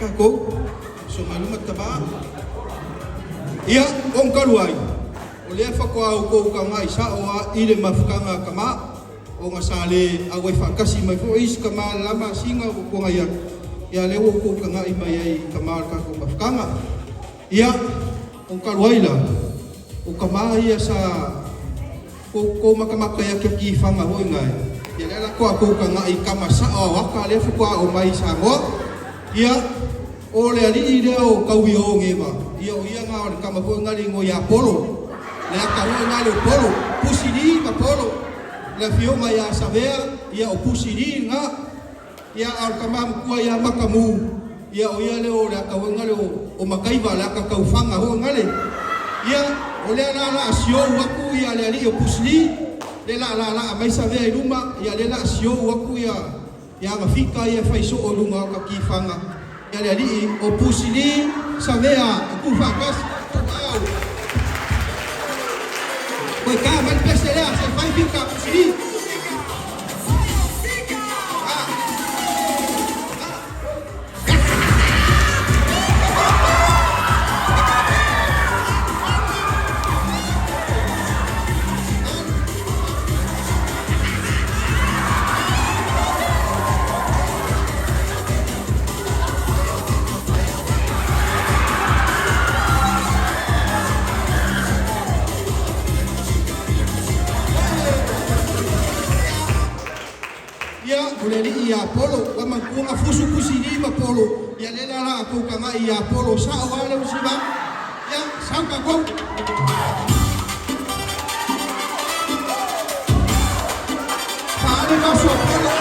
Takou, so mai luma tama. Ia, o talu ai, o lea faatoa outou tagai sao lava i le mafutaga a tama, ona sa le auai faatasi mai foi isi tama i le la masina ua tuanai atu, ia lea ua outou tagai mai ai i tama o le tatou mafutaga. Ia, o talu ai la, o tama ia sa tou matamata i ata tifaga foi na, ia lea la faatoa outou tagai i tama sao aoata lea faatoa oo mai i Samoa. Ia, o le alii lea o Tauiaoge ma, ia o ia na o le tama foi na le igoa ia Polo, le ata foi na le o Polo, Pusili ma Polo, le afioga ia Savea, ia o Pusili lena. Ia, a o le tama matua ia Makamu, ia o ia lea o le ata foi na le o Makaiva, le ata taufaga foi na le. Ia, o lea la la siou atu ia le alii o Pusili, le la la la mai Savea i luma, ia le la siou atu ia ia agafika ia fai soo i luga o ata tifaga. Ia le alii o Pusili Savea, o tuufaatasi au. Koe ka mai le pese lea, se fai fika Pusili. Ia, o le alii ia Polo, ua manatua na fusu Pusili ma Polo, ia le la la tou tagai ia Polo sao lava le usiva. Ia, sau tatou. Faale maso a Polo.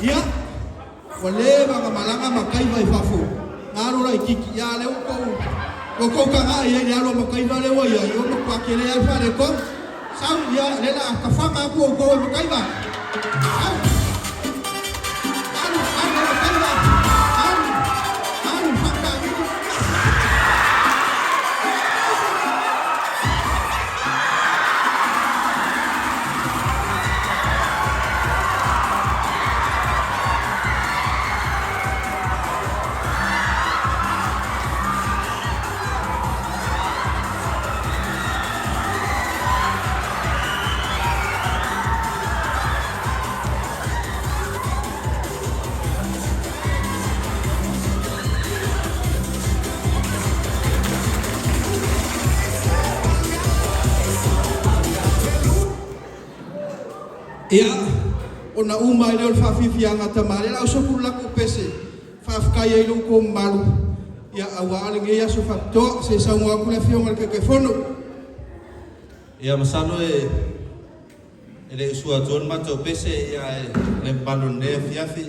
Ia, ua leva na malaga Makaiva i fafo, na alo laitiiti, ia lea ua tou ua tou tagai ai i le alo a Makaiva lea ua i ai, ua matua tele lava le faaletonu. Sau, ia, lea o le a tafaga atu outou e Makaiva. Sau. Alu, alu e Makaiva. Alu, alu, faataamilo. Ia, ona uma ai lea o le faafiafiaga tama, lea la uso atu le latou pese, faafetai ai lo outou mamalu, ia aua lenei aso faapitoa. Se i saunoa atu le afioga i le Taitaifono. Ia masalo e le i usu atua le matou pese, ia ae le mamalu i lenei afiafi.